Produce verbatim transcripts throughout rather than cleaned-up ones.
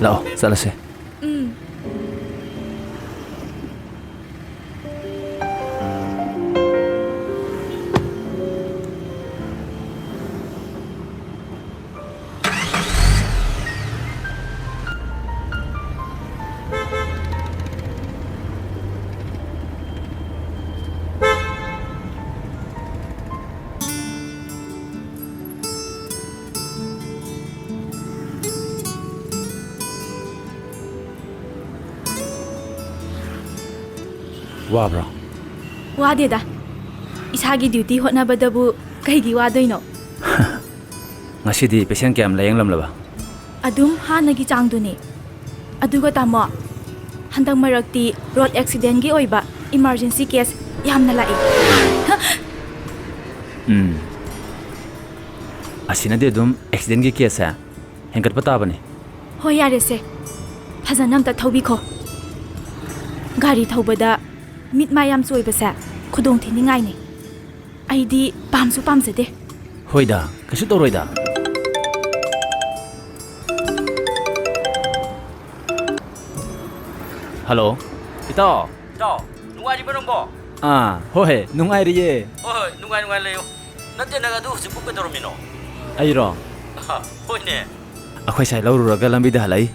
ꯂꯥꯛꯑꯣ, ꯆꯠꯂꯁꯦ꯫ ꯋꯥꯕ꯭ꯔꯣ? ꯋꯥꯗꯦꯗ꯫ ꯏꯁꯥꯒꯤ ꯗ꯭ꯌꯨꯇꯤ ꯍꯣꯠꯅꯕꯗꯕꯨ ꯀꯩꯒꯤ ꯋꯥꯗꯣꯏꯅꯣ? ꯉꯁꯤꯗꯤ ꯄꯦꯁꯦꯟ ꯀꯌꯥꯝ ꯂꯥꯌꯦꯡꯂꯝꯂꯕ? ꯑꯗꯨꯝ ꯍꯥꯟꯅꯒꯤ ꯆꯥꯡꯗꯨꯅꯤ꯫ ꯑꯗꯨꯒ ꯇꯥꯃꯣ, ꯍꯟꯗꯛ ꯃꯔꯛꯇꯤ ꯔꯣꯗ ꯑꯦꯛꯁꯤꯗꯦꯟꯒꯤ ꯑꯣꯏꯕ ꯏꯃꯥꯔꯖꯦꯟꯁꯤ ꯀꯦꯁ ꯌꯥꯝꯅ ꯂꯥꯛꯏ꯫ ꯎꯝ꯫ ꯑꯁꯤꯅꯗꯤ ꯑꯗꯨꯝ ꯑꯦꯛꯁꯤꯗꯦꯟꯒꯤ ꯀꯦꯁꯁꯦ ꯍꯦꯟꯒꯠꯄ ꯇꯥꯕꯅꯤ꯫ ꯍꯣꯏ, ꯌꯥꯔꯦꯁꯦ꯫ ꯐꯖꯅ ꯑꯝꯇ ꯊꯧꯕꯤꯈꯣ꯫ ꯒꯥꯔꯤ ꯊꯧꯕꯗ ꯃꯤꯠ ꯃꯥꯏ ꯌꯥꯝ ꯆꯣꯏꯕꯁꯦ ꯈꯨꯗꯣꯡ ꯊꯤꯅꯤꯡꯉꯥꯏꯅꯤ꯫ ꯑꯩꯗꯤ ꯄꯥꯝꯁꯨ ꯄꯥꯝꯖꯗꯦ꯫ ꯍꯣꯏꯗ, ꯀꯩꯁꯨ ꯇꯧꯔꯣꯏꯗ꯫ ꯍꯜꯂꯣ, ꯏꯇꯥꯎ꯫ ꯏꯇꯥꯎ, ꯅꯨꯡꯉꯥꯏꯔꯤꯕ ꯅꯪꯕꯣ? ꯑꯥ, ꯍꯣꯏ, ꯅꯨꯡꯉꯥꯏꯔꯤꯌꯦ꯫ ꯍꯣꯏ, ꯍꯣꯏ, ꯅꯨꯡꯉꯥꯏ, ꯅꯨꯡꯉꯥꯏ ꯂꯩꯌꯨ꯫ ꯅꯠꯇꯦ, ꯅꯪ ꯑꯗꯨ ꯍꯧꯖꯤꯛꯄꯨ ꯀꯩꯗꯧꯔꯝꯃꯤꯅꯣ? ꯑꯩꯔꯣ? ꯑꯍ, ꯍꯣꯏꯅꯦ꯫ ꯑꯩꯈꯣꯏ ꯁꯥꯏ ꯂꯧꯔꯨꯔꯒ ꯂꯝꯕꯤꯗ ꯍꯜꯂꯛꯏ꯫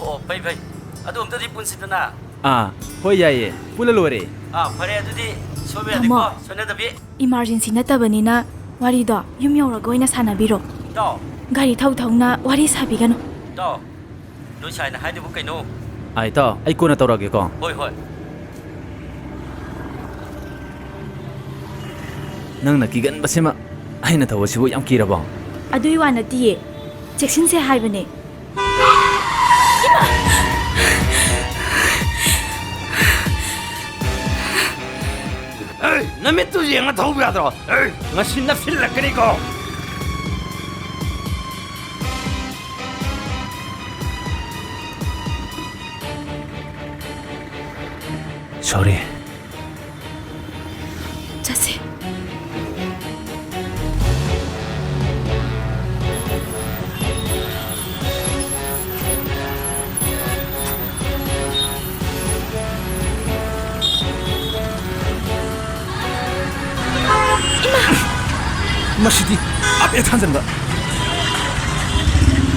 ꯑꯣ, ꯐꯩ, ꯐꯩ꯫ ꯑꯗꯨ ꯑꯝꯇꯗꯤ ꯄꯨꯟꯁꯤꯗꯅ꯫ ꯑꯥ, ꯍꯣꯏ, ꯌꯥꯏꯌꯦ꯫ ꯄꯨꯜꯂ ꯂꯣꯏꯔꯦ꯫ ꯑꯥ, ꯐꯔꯦ, ꯑꯗꯨꯗꯤ ꯁꯣꯏꯕ ꯌꯥꯗꯦꯀꯣ, ꯇꯥꯃꯣ꯫ ꯁꯣꯏꯅꯗꯕꯤ꯫ ꯏꯃꯥꯔꯖꯦꯟꯁꯤ ꯅꯠꯇꯕꯅꯤꯅ ꯋꯥꯔꯤꯗꯣ ꯌꯨꯝ ꯌꯧꯔꯒ ꯑꯣꯏꯅ ꯁꯥꯟꯅꯕꯤꯔꯣ꯫ ꯏꯇꯥꯎ꯫ ꯒꯥꯔꯤ ꯊꯧ ꯊꯧꯅ ꯋꯥꯔꯤ ꯁꯥꯕꯤꯒꯅꯨ꯫ ꯏꯇꯥꯎ, ꯅꯣꯏ ꯁꯥꯏꯅ ꯍꯥꯏꯗꯨꯕꯨ ꯀꯩꯅꯣ? ꯑꯥ, ꯏꯇꯥꯎ, ꯑꯩ ꯀꯣꯟꯅ ꯇꯧꯔꯛꯑꯒꯦꯀꯣ꯫ ꯍꯣꯏ, ꯍꯣꯏ꯫ ꯅꯪꯅ ꯀꯤꯒꯟꯕꯁꯤꯃ ꯑꯩꯅ ꯊꯧꯕꯁꯤꯕꯨ ꯌꯥꯝ ꯀꯤꯔꯕꯣ? ꯑꯗꯨꯏ ꯋꯥ ꯅꯠꯇꯤꯌꯦ, ꯆꯦꯛꯁꯤꯟꯁꯦ ꯍꯥꯏꯕꯅꯦ꯫ ꯍꯩ, ꯅꯃꯤꯠꯇꯨ ꯌꯦꯡꯉ ꯊꯧꯕ ꯌꯥꯗ꯭ꯔꯣ? ꯍꯩ, ꯉꯁꯤ ꯅꯞꯁꯤꯜꯂꯛꯀꯅꯤꯀꯣ꯫ ꯁꯣꯔꯤ꯫ ꯆꯠꯁꯦ꯫ ꯑꯁꯤꯗꯤ ꯑꯕꯦ ꯊꯥꯟꯖꯟꯕ꯫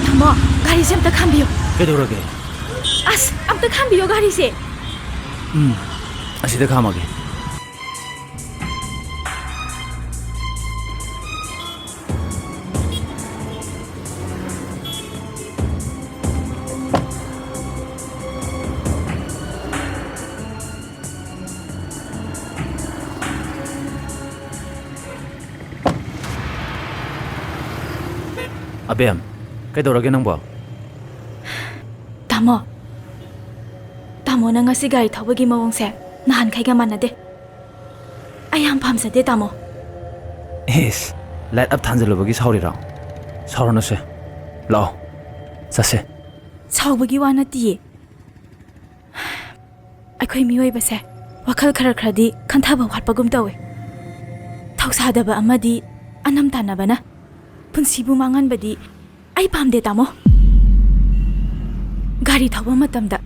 ꯇꯥꯃꯣ, ꯒꯥꯔꯤꯁꯦ ꯑꯝꯇ ꯈꯥꯝꯕꯤꯌꯨ꯫ ꯀꯩꯗꯧꯔꯒꯦ? ꯑꯁ, ꯑꯝꯇ ꯈꯥꯝꯕꯤꯌꯣ ꯒꯥꯔꯤꯁꯦ꯫ ꯎꯝ, ꯑꯁꯤꯗ ꯈꯥꯝꯃꯒꯦ꯫ ꯑꯕꯦꯝ, ꯀꯩꯗꯧꯔꯒꯦ ꯅꯪꯕꯣ? ꯇꯥꯃꯣ, ꯇꯥꯃꯣꯅ ꯉꯁꯤ ꯒꯥꯔꯤ ꯊꯧꯕꯒꯤ ꯃꯑꯣꯡꯁꯦ ꯅꯍꯥꯟꯈꯩꯒ ꯃꯥꯟꯅꯗꯦ꯫ ꯑꯩ ꯌꯥꯝ ꯄꯥꯝꯖꯗꯦ, ꯇꯥꯃꯣ꯫ ꯏꯁ, light up ꯊꯥꯟꯖꯜꯂꯨꯕꯒꯤ ꯁꯥꯎꯔꯤꯔꯣ? ꯁꯥꯎꯔꯅꯨꯁꯦ꯫ ꯂꯥꯛꯑꯣ, ꯆꯠꯁꯦ꯫ ꯁꯥꯎꯕꯒꯤ ꯋꯥ ꯅꯠꯇꯤꯌꯦ꯫ ꯑꯩꯈꯣꯏ ꯃꯤꯑꯣꯏꯕꯁꯦ ꯋꯥꯈꯜ ꯈꯔ ꯈꯔꯗꯤ ꯈꯟꯊꯕ ꯋꯥꯠꯄꯒꯨꯝ ꯇꯧꯋꯦ꯫ ꯊꯧꯁꯥꯗꯕ ꯑꯃꯗꯤ ꯑꯅꯝ ꯇꯥꯟꯅꯕꯅ ꯄꯨꯟꯁꯤꯕꯨ ꯃꯥꯡꯍꯟꯕꯗꯤ ꯑꯩ ꯄꯥꯝꯗꯦ, ꯇꯥꯃꯣ꯫ ꯒꯥꯔꯤ ꯊꯧꯕ ꯃꯇꯝꯗ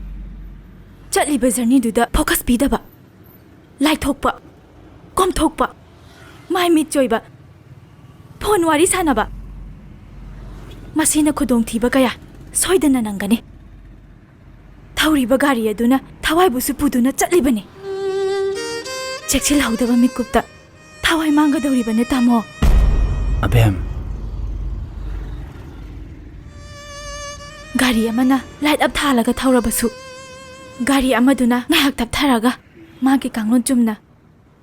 ꯆꯠꯂꯤꯕ journeyꯗꯨꯗ focus ꯄꯤꯗꯕ, ꯂꯥꯏꯊꯣꯛꯄ, ꯀꯣꯝꯊꯣꯛꯄ, ꯃꯥꯏ ꯃꯤꯠ ꯆꯣꯏꯕ, phone ꯋꯥꯔꯤ ꯁꯥꯟꯅꯕ, ꯃꯁꯤꯅ ꯈꯨꯗꯣꯡꯊꯤꯕ ꯀꯌꯥ ꯁꯣꯏꯗꯅ ꯅꯪꯒꯅꯤ꯫ ꯊꯧꯔꯤꯕ ꯒꯥꯔꯤ ꯑꯗꯨꯅ ꯊꯋꯥꯏꯕꯨꯁꯨ ꯄꯨꯗꯨꯅ ꯆꯠꯂꯤꯕꯅꯤ꯫ ꯆꯦꯛꯁꯤꯜꯍꯧꯗꯕ ꯃꯤꯀꯨꯞꯇ ꯊꯋꯥꯏ ꯃꯥꯡꯒꯗꯧꯔꯤꯕꯅꯦ, ꯇꯥꯃꯣ꯫ ꯑꯕꯦꯝ꯫ ꯒꯥꯔꯤ ꯑꯃꯅ light up ꯊꯥꯜꯂꯒ ꯊꯧꯔꯕꯁꯨ, ꯒꯥꯔꯤ ꯑꯃꯗꯨꯅ ꯉꯥꯏꯍꯥꯛ ꯇꯞꯊꯔꯒ ꯃꯥꯒꯤ ꯀꯥꯡꯂꯣꯟ ꯆꯨꯝꯅ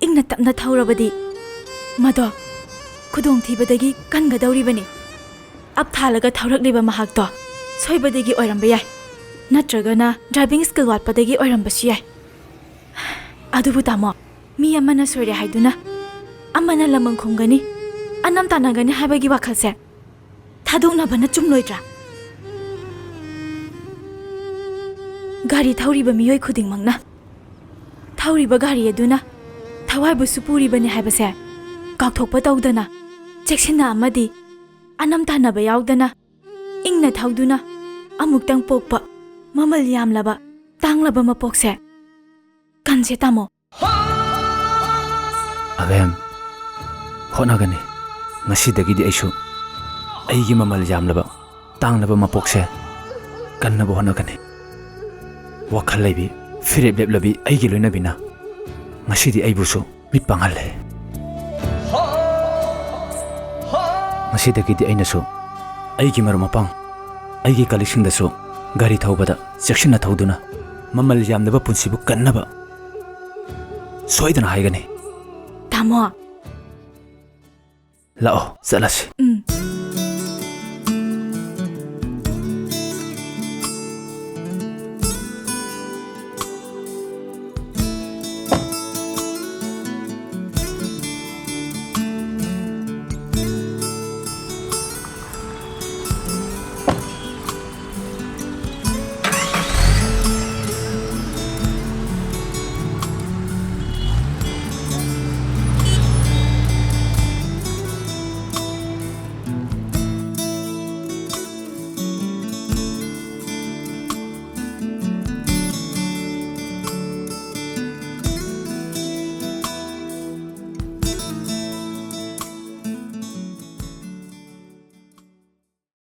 ꯏꯪꯅ ꯇꯞꯅ ꯊꯧꯔꯕꯗꯤ, ꯃꯗꯣ ꯈꯨꯗꯣꯡꯊꯤꯕꯗꯒꯤ ꯀꯟꯒꯗꯧꯔꯤꯕꯅꯤ꯫ Up ꯊꯥꯜꯂꯒ ꯊꯧꯔꯛꯂꯤꯕ ꯃꯍꯥꯛꯇꯣ ꯁꯣꯏꯕꯗꯒꯤ ꯑꯣꯏꯔꯝꯕ ꯌꯥꯏ, ꯅꯠꯇ꯭ꯔꯒꯅ driving skill ꯋꯥꯠꯄꯗꯒꯤ ꯑꯣꯏꯔꯝꯕꯁꯨ ꯌꯥꯏ꯫ ꯑꯗꯨꯕꯨ ꯇꯥꯃꯣ, ꯃꯤ ꯑꯃꯅ ꯁꯣꯏꯔꯦ ꯍꯥꯏꯗꯨꯅ ꯑꯃꯅ ꯂꯃꯟ ꯈꯨꯝꯒꯅꯤ, ꯑꯅꯝ ꯇꯥꯟꯅꯒꯅꯤ ꯍꯥꯏꯕꯒꯤ ꯋꯥꯈꯜꯁꯦ ꯊꯥꯗꯣꯛꯅꯕꯅ ꯆꯨꯝꯂꯣꯏꯗ꯭ꯔꯥ? ꯒꯥꯔꯤ ꯊꯧꯔꯤꯕ ꯃꯤꯑꯣꯏ ꯈꯨꯗꯤꯡꯃꯛꯅ ꯊꯧꯔꯤꯕ ꯒꯥꯔꯤ ꯑꯗꯨꯅ ꯊꯋꯥꯏꯕꯨꯁꯨ ꯄꯨꯔꯤꯕꯅꯤ ꯍꯥꯏꯕꯁꯦ ꯀꯥꯎꯊꯣꯛꯄ ꯇꯧꯗꯅ, ꯆꯦꯛꯁꯤꯟꯅ ꯑꯃꯗꯤ ꯑꯅꯝ ꯇꯥꯟꯅꯕ ꯌꯥꯎꯗꯅ ꯏꯪꯅ ꯊꯧꯗꯨꯅ ꯑꯃꯨꯛꯇꯪ ꯄꯣꯛꯄ ꯃꯃꯜ ꯌꯥꯝꯂꯕ ꯇꯥꯡꯂꯕ ꯃꯄꯣꯛꯁꯦ ꯀꯟꯁꯦ ꯇꯥꯃꯣ꯫ ꯑꯕꯦꯝ, ꯍꯣꯠꯅꯒꯅꯤ꯫ ꯉꯁꯤꯗꯒꯤꯗꯤ ꯑꯩꯁꯨ ꯑꯩꯒꯤ ꯃꯃꯜ ꯌꯥꯝꯂꯕ ꯇꯥꯡꯂꯕ ꯃꯄꯣꯛꯁꯦ ꯀꯟꯅꯕ ꯍꯣꯠꯅꯒꯅꯤ꯫ ꯋꯥꯈꯜ ꯂꯩꯕꯤ, ꯐꯤꯔꯦꯞ ꯂꯦꯞꯂꯕꯤ ꯑꯩꯒꯤ ꯂꯣꯏꯅꯕꯤꯅ ꯉꯁꯤꯗꯤ ꯑꯩꯕꯨꯁꯨ ꯃꯤꯠ ꯄꯥꯡꯍꯜꯂꯦ꯫ ꯉꯁꯤꯗꯒꯤꯗꯤ ꯑꯩꯅꯁꯨ ꯑꯩꯒꯤ ꯃꯔꯨꯞ ꯃꯄꯥꯡ, ꯑꯩꯒꯤ ꯀꯂꯤꯛꯁꯤꯡꯗꯁꯨ ꯒꯥꯔꯤ ꯊꯧꯕꯗ ꯆꯦꯛꯁꯤꯟꯅ ꯊꯧꯗꯨꯅ ꯃꯃꯜ ꯌꯥꯝꯂꯕ ꯄꯨꯟꯁꯤꯕꯨ ꯀꯟꯅꯕ ꯁꯣꯏꯗꯅ ꯍꯥꯏꯒꯅꯤ꯫ ꯇꯥꯃꯣ꯫ ꯂꯥꯛꯑꯣ, ꯆꯠꯂꯁꯤ꯫